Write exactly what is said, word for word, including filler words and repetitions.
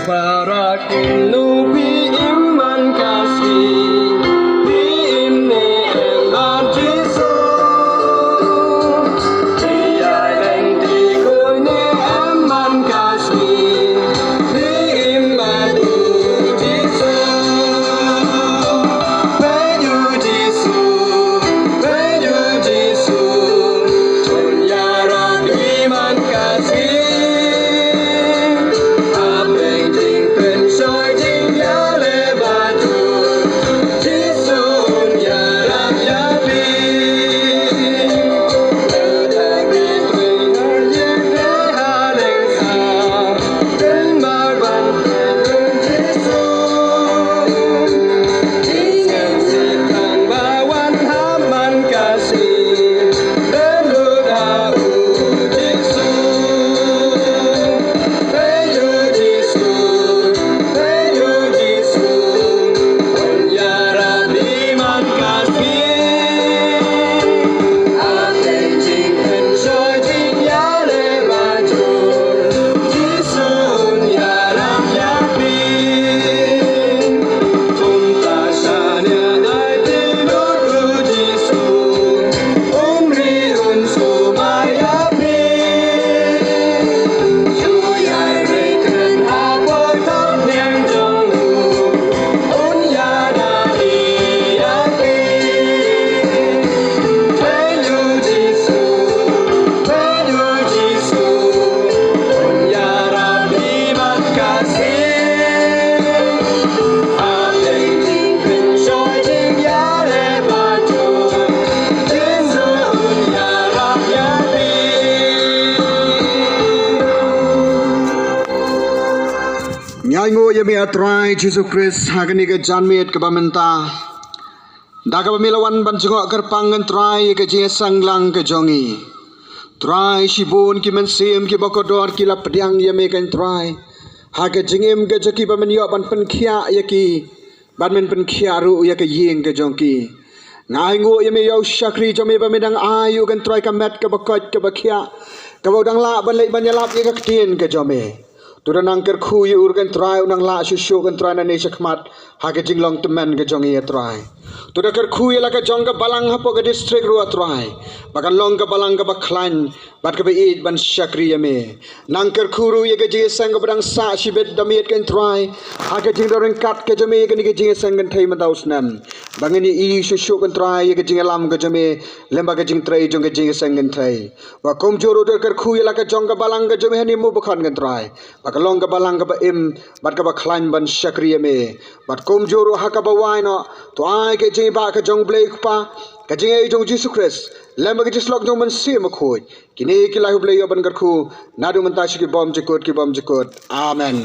Para kinu bi iman kasi, bi im ne eman Jisu. Bi ai leng di koi ne eman kasi, bi iman u Jisu. Peju Jisu, peju Jisu. Unyara bi iman kasi. Ngi ainguh ïa me, A Trai Jisu Khrist, ha kane ka janmiet kaba mynta, da kaba me la wan ban jngoh kyrpang, Kynrad Trai, ïa ka jingïaseng lang ka jong ngi. Trai, shibun ki mynsiem kiba kordor ki la pdiang ïa me, Kynrad Trai, ha ka jingim ka jong ki ba men ïoh ban pynkhiah ïa ki, bad men pynkhiah ruh ïa ka ïing ka jong ki. Nga ainguh ïa me ïa u shakri jong me ba me dang ai ïa u, Kynrad Trai, ka met kaba koit kaba khiah, kaba u dang lah ban leit ban ïalap ïa ka ktien ka jong me. To da nang kyrkhu ïa u, Kynrad Trai, u nang lah shuh shuh, Kynrad Trai, nangne shakhmat ha ka jinglong tymmen ka jong ngi, A Trai. To da kyrkhu ïa la ka jong ka balang hapoh ka district ruh, A Trai, ba kan long ka balang kaba khlaiñ bad kaba ïeit ban shakri ïa me. Nang kyrkhu ruh ïa ka jingïaseng kaba dang sah shibit da miet, Kynrad Trai, ha ka jingdon ryngkat ka jong me ïa kane ka jingïaseng kynthei mynta u snem. Ba ngin ïohi shuh shuh, Kynrad Trai, ïa ka jingïalam ka jong me lem bad ka jingtrei jong ka jingïaseng kynthei. Ba kumjuh ruh to kyrkhu ïa la ka jong ka balang ka jong me hangne Mawbakhon, Kynrad Trai, ba kan long ka balang kaba im bad kaba khlaiñ ban shakri ïa me. Bad kumjuh ruh ha kaba wai noh, to ai ka jingïabah ka jong U Blei U Kpa, ka jingïaid jong U Jisu Khrist, lem bad ka jingïasyllok jong U Mynsiem Bakhuid. Kine ki la ai U Blei ïa ban kyrkhu naduh mynta sha ki bymjukut ki bymjukut. Amen.